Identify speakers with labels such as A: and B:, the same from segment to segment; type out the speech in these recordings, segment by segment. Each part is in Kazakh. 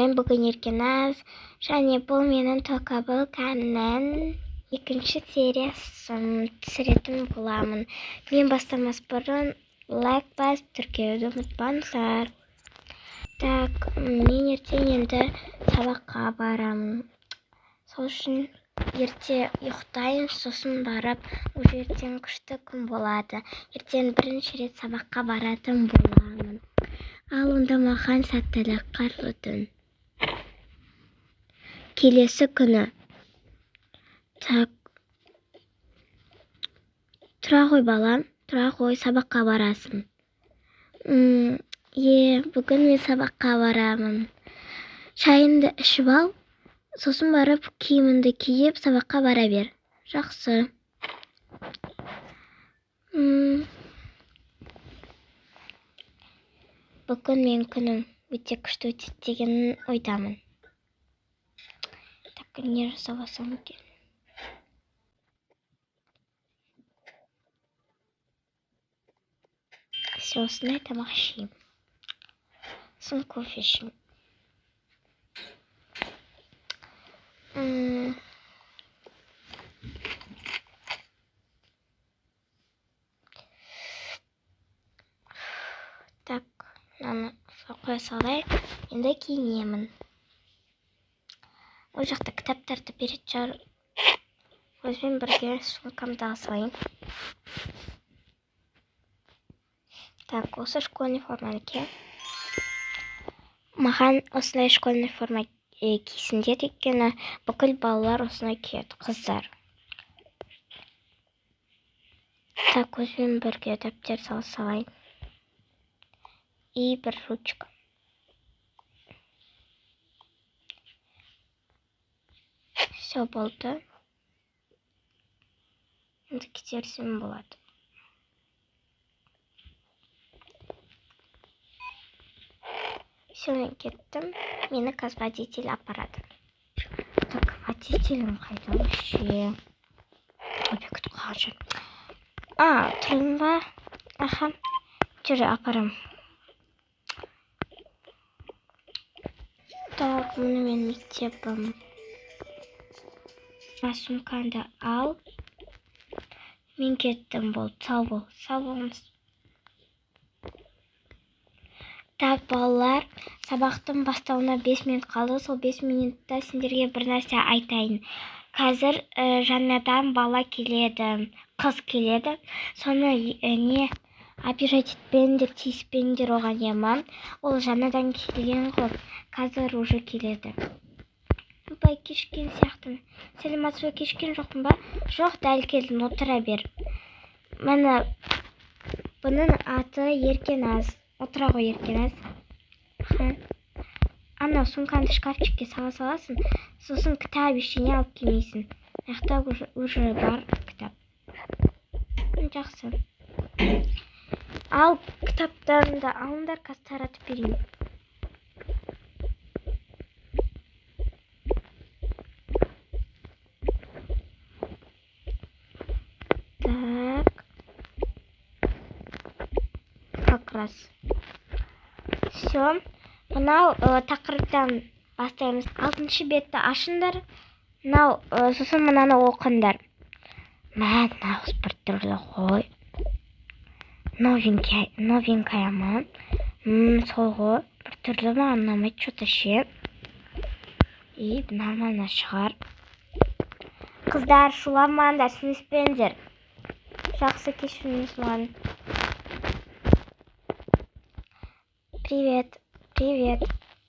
A: Мен бүгін Еркеназ және бұл менің Тока Боканың екінші сериясын түсіретін боламын. Мен бастамас бұрын лайк басып тіркелуді ұмытпаңыздар. Так, мен ертең енді сабаққа барамын. Сол үшін ерте ұйықтайын, сосын барып, уже ертең күшті күн болады. Ертең бірінші рет сабаққа баратын боламын. Ал онда маған сәттілік, қайырлы түн. Келесі күні. Так. Тұра ғой балам, тұра ғой, сабаққа барасың. Бүгін мен сабаққа барамын. Шайыңды ішіп ал, сосын барып киіміңді киіп сабаққа бара бер. Жақсы. Бүгін мен күнім өте күшті өтеді деген ойдамын. Так, не жасап алсам екен? Все, осындай тамақ ішейін. Сосын кофе ішейін. Так, мынаны қоя салайын. Енді киінемін. Ол жақта кітаптарды беретін шығар. Өзімен бірге сумкамды ала салайын. Так, осы школьный форманы киемін. Маған осындай школьный форма кисін деді, өйткені бүкіл балалар осындай киеді, қыздар. Так, өзімен бірге дәптер сала салайын. И бір ручка. Все болды. Енді кетерсем болады. Все, мен кеттім. Мені қазір водитель апарады. Так, водителім қайда вообще? Ой, күтіп қалған шығар. А, тұрдың ба? Аха. Жүр, апарам. Так, міне менің мектебім. Мына сумкаңды ал. Мен кеттім, болды. Сау бол. Сау болыңыз. Так, балалар, сабақтың бастауына 5 минут қалды. Сол 5 минутта сендерге бір нәрсе айтайын. Қазір жаңадан бала келеді, қыз келеді. Соны не обижать етпеңдер, тиіспеңдер оған, ема. Ол жаңадан келген ғой, қазір уже келеді. Бай, кешіккен сияқтымын. Сәлеметсіз бе, кешіккен жоқпын ба? Жоқ, дәл келдің, отыра бер. Міне, бұның аты Еркеназ. Отыра ғой, Еркеназ. Ана сумкаңды шкафчикке сала саласың, сосын кітап ештеңе алып келмейсің. Мына жақта уже бар кітап. Жақсы. Ал кітаптарыңды алыңдар, қазір таратып берейін. Так. Как раз. Все. Мынау тақырыптан бастаймыз. 6-шы бетті ашыңдар. Мынау, сосын мынаны оқыңдар. Мә, нағыз бір түрлі ғой. Новенькая, новенькая ма? Сол ғой. Бір түрлі маған ұнамайды что-то ше. И нормально шығар. Қыздар, шуламаңдар, сыныспеңдер. Жақсы, кешіріңіз маған. Привет, привет.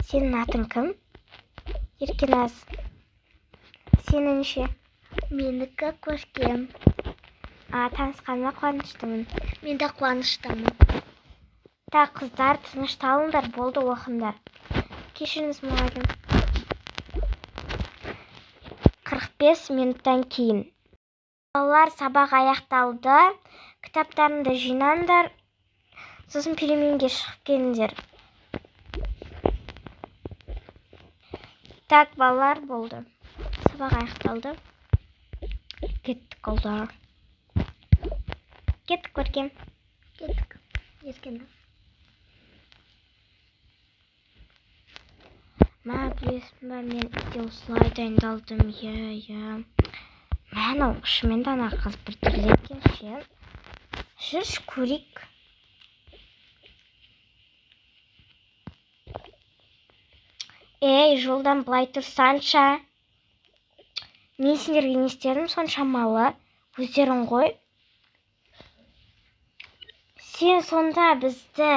A: Сенің атың кім? Еркеназ. Сенің ше?
B: Менікі Көркем.
A: А, танысқаныма қуаныштымын.
B: Мен де қуаныштымын.
A: Так, қыздар, тынышталыңдар, болды, оқыңдар. Кешіріңіз, мұғалім. 45 минуттан кейін. Балалар, сабақ аяқталды. Кітаптарыңды жинаңдар. Сосын переменге шығып келіңдер. Так, балалар, болды. Сабақ аяқталды. Кеттік, ұлдар. Кеттік, Көркем.
B: Кеттік, Еркеназ.
A: Мә, білесің ба, мен үйде осылай дайындалдым. Иә, иә. Мә, анау шынымен де ана қыз біртүрлі екен ше. Жүрші, көрейік. Ей, жолдан былай тұрсаңшы. Мен сендерге не істедім соншамалы? Өздерің ғой. Сен сонда бізді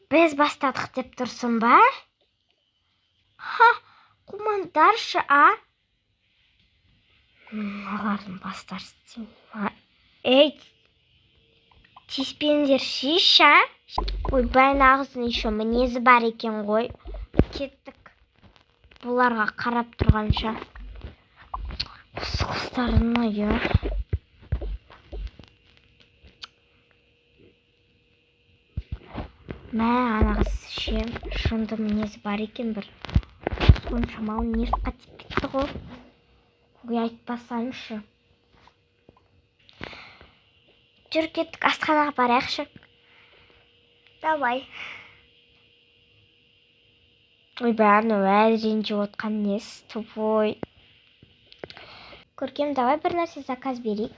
A: біз бастадық деп тұрсың ба? Ха, қумаңдаршы, а? Мыналардың бастары істемей. Ей, тиіспеңдер шиша. Ойбай, мына қыздың еще мінезі бар екен ғой. Кеттік. Бұларға қарап тұрғанша. Осы қыздардың, иә. Мә, ана қыз ше, шынды мінезі бар екен бір. Соншамалы нервқа тиіп кетті ғой. Ой, айтпасаңшы. Жүр, кеттік, асханаға барайықшы.
B: Давай.
A: Ойбай, анау әлі ренжіп отқан несі, тупой. Көркем, давай бір нәрсе заказ берейік.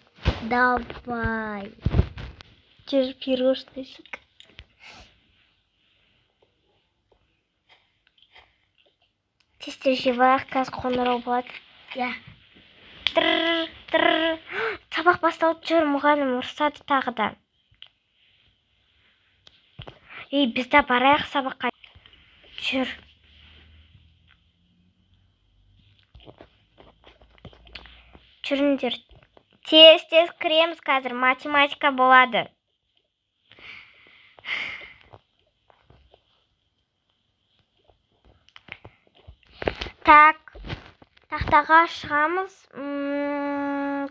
B: Давай.
A: Жүр, пирожное жейік. Тез тез жеп алайық, қазір қоңырау болады.
B: Иә.
A: Тыр, тыр. Сабақ басталып жүр, мұғалім ұрсады тағы да. Ей, біз де барайық сабаққа. Жүр. Жүріңдер. Тез тез кіреміз қазір, математика болады. Так, тақтаға шығамыз.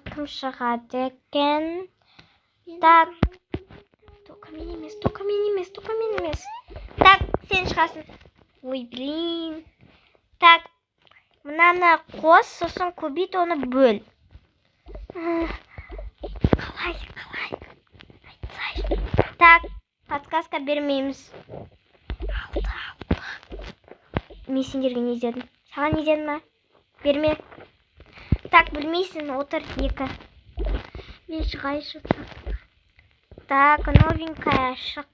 A: Кім шығады екен? Так, только мен емес, только мен емес, только мен емес. Так, сен шығасың. Ой, блин. Так, мынаны қос, сосын көбейт, оны бөл. Қалай, қалай? Айтсайшы. Так, подсказка бермейміз. Алты, алты. Мен сендерге не дедім? Саған не дедім, ма? Берме. Так, білмейсің, отыр, екі.
B: Мен шығайыншы.
A: Так, новенькая, шық.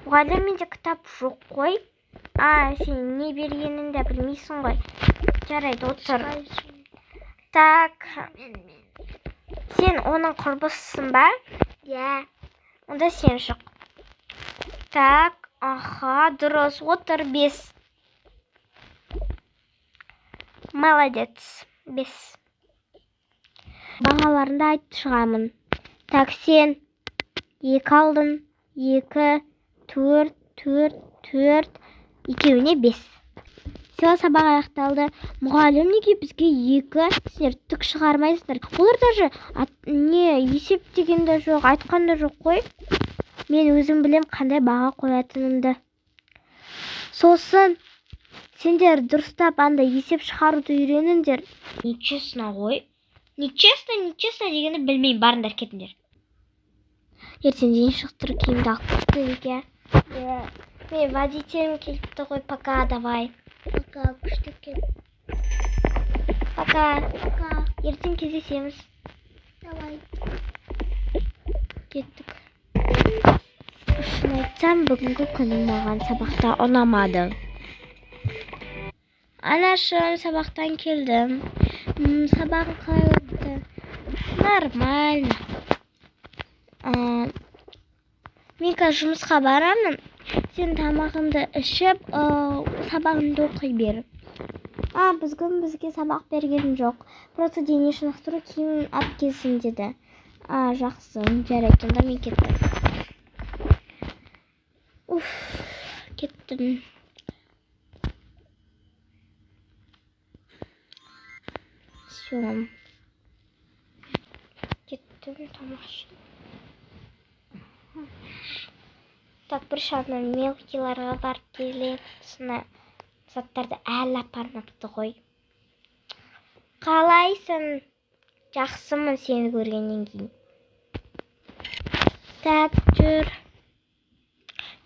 A: Мұғалім, менде кітап жоқ қой. А, сен не бергенін де білмейсің ғой. Жарайды, отыр.
B: Шығайыншы.
A: Так,
B: Мен, мен.
A: сен оның құрбысысың ба?
B: Иә.
A: Онда сен шық. Так, аха, дұрыс, отыр, бес. Молодец, бес. Бағаларыңды айтып шығамын. Так, сен екі алдың, екі, төрт, төрт, төрт, екеуіне бес. Все, сабақ аяқталды. Мұғалім неге бізге екі? Сендер түк шығармайсыңдар. Олар даже не есептеген де жоқ, айтқан да жоқ қой. Мен өзім білем қандай баға қоятынымды. Сосын сендер дұрыстап андай есеп шығаруды үйреніңдер. Нечестно ғой. Нечестно, нечестно дегенді білмеймін. Барыңдар, кетіңдер. Ертең дене шынықтыру киімді алып кетті үйге.
B: Иә.
A: Мен водителім келіпті ғой. Пока, давай.
B: Пока, күшті кет.
A: Пока.
B: Пока.
A: Ертең кездесеміз.
B: Давай.
A: Кеттік. Шын айтсам, бүгінгі күнім маған сабақта ұнамады. Анашым, сабақтан келдім. Сабағың қалай өтті? Нормально. Мен қазір жұмысқа барамын. Сен тамағыңды ішіп, сабағыңды оқи бер. А, бүгін бізге сабақ берген жоқ. Просто дене шынықтыру киімін алып келсін деді. А, жақсы, жарайды, онда мен кеттім. Уф, кеттім. Все. Кеттім, тамақ іштім. Так, бір шағынан мелкиларға барып келейік. Сосын заттарды әлі апармапты ғой. Қалайсың? Жақсымын сені көргеннен кейін. Так, жүр.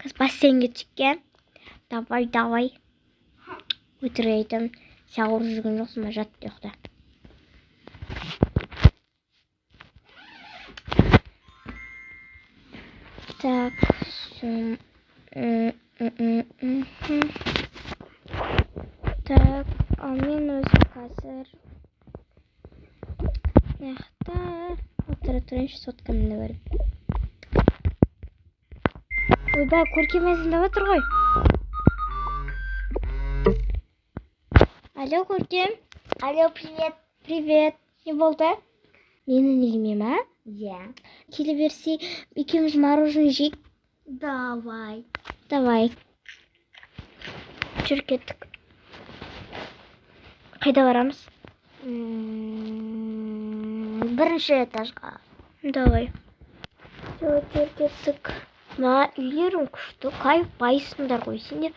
A: Қазір бассейнге түсейік, иә? Давай, давай. Өтірік айтамын. Сен ауырып жүрген жоқсың ба? Жат ұйықта. Так, всё. Так, ал мен өзім қазір мына жақта отыра тұрайыншы, соткамды барып. Ойбай, Көркем звондап отыр ғой. Алло, Көркем.
B: Алло, привет.
A: Привет. Не болды? Мені неме ма?
B: Иә.
A: Келе берсе, екеуміз мороженое жейік.
B: Давай.
A: Давай. Жүр, кеттік. Қайда барамыз?
B: Бірінші этажға.
A: Давай. Все, жүр, кеттік. Мә, үйлерің күшті, кайф, байсыңдар ғой сендер.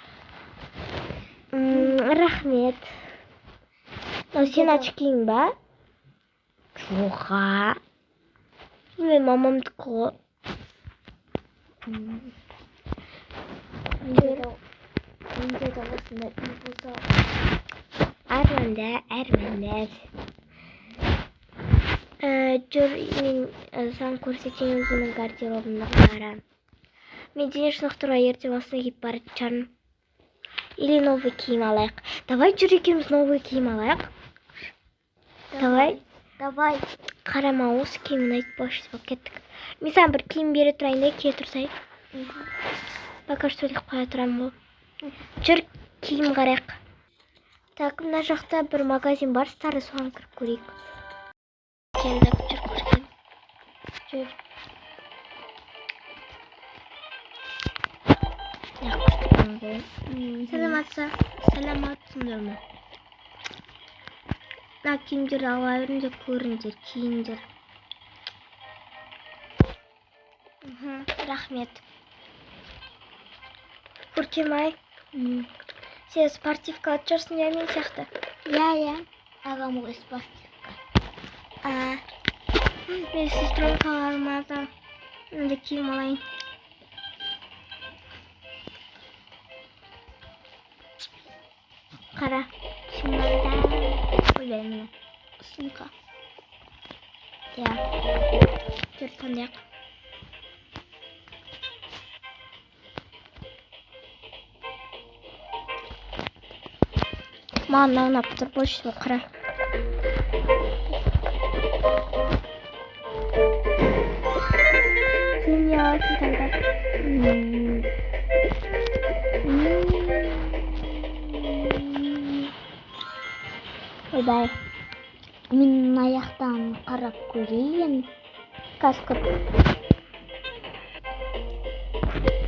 A: Рахмет. Мынау сен очкиң ба? Жоға. Мен мамамдікі ғой.
B: Менде де осындай үй болса.
A: Арманда, арманда. Жүр, мен саған көрсетейін өзімнің гардеробымды, қара. Мен дене шынықтыруға ертең осыны киіп баратын шығармын. Или новый киім алайық. Давай, жүр, екеуміз новый киім алайық. Давай.
B: Давай.
A: Қарама, осы киім ұнайды больше всего. Кеттік. Мен саған бір киім бере тұрайын да, кие тұрсай. Пока что іліп қоя тұрамын ғой. Жүр, киім қарайық. Так, мына жақта бір магазин бар, старый, соған кіріп көрейік. Келдік, жүр, Көркем. Жүр. Мына күшті екен ғой. Саламатсыз. Саламатсыңдар ма? Мына киімдерді ала беріңдер, көріңдер, киіңдер. Рахмет. Көркем ай, сен спортивка алып жүрсің, иә, мен сияқты?
B: Иә. Ағам ғой спортивка.
A: А, мен сестренкаларыма да мындай киім алайын. Қара.
B: Чемодан.
A: Ойбай, міне.
B: Сумка.
A: Иә. Жүр, таңдайық. Маған мынау ұнап тұр больше всего, қара. Сен не аласың таңдап? Ойбай.
B: Мен мына жақтан қарап көрейін.
A: Қазір көр.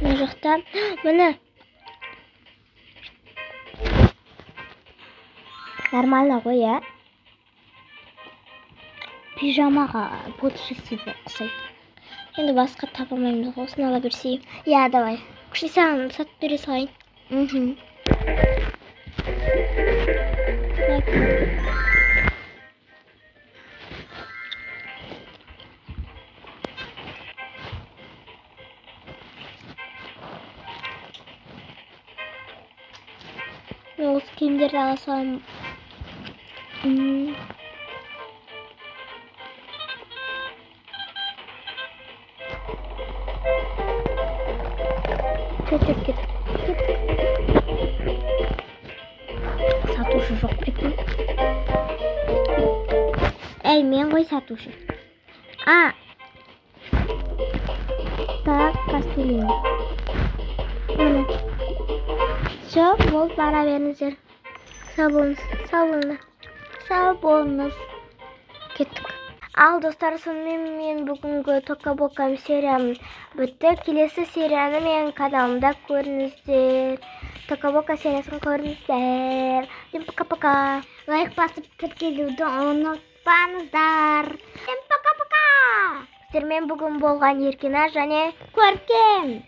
A: Мына жақта міне. Нормально ғой, иә?
B: Пижамаға больше всего ұқсайды.
A: Енді басқа таба алмаймыз ғой, осыны ала берсей.
B: Иә, давай.
A: Күшті, саған сатып бере салайын.
B: Мхм.
A: Так. Мен осы киімдерді ала саламын. Жүр, жүр, кеттік. Кеттік. Сатушы жоқ, прикинь. Әй, мен ғой сатушы. А. Так, қазір төлеймін. Міне. Все, болды, бара беріңіздер. Сау болыңыз. Сау болыңдар.
B: Сау болыңыз.
A: Кеттік. Ал, достар, сонымен мен бүгінгі Тока Бокам сериям бітті. Келесі серияны менің каналымда көріңіздер. Тока Бока сериясын көріңіздер. Всем пока-пока.
B: Лайк басып тіркелуді ұмытпаңыздар.
A: Всем пока-пока. Сіздермен бүгін болған Еркина және
B: Көркем.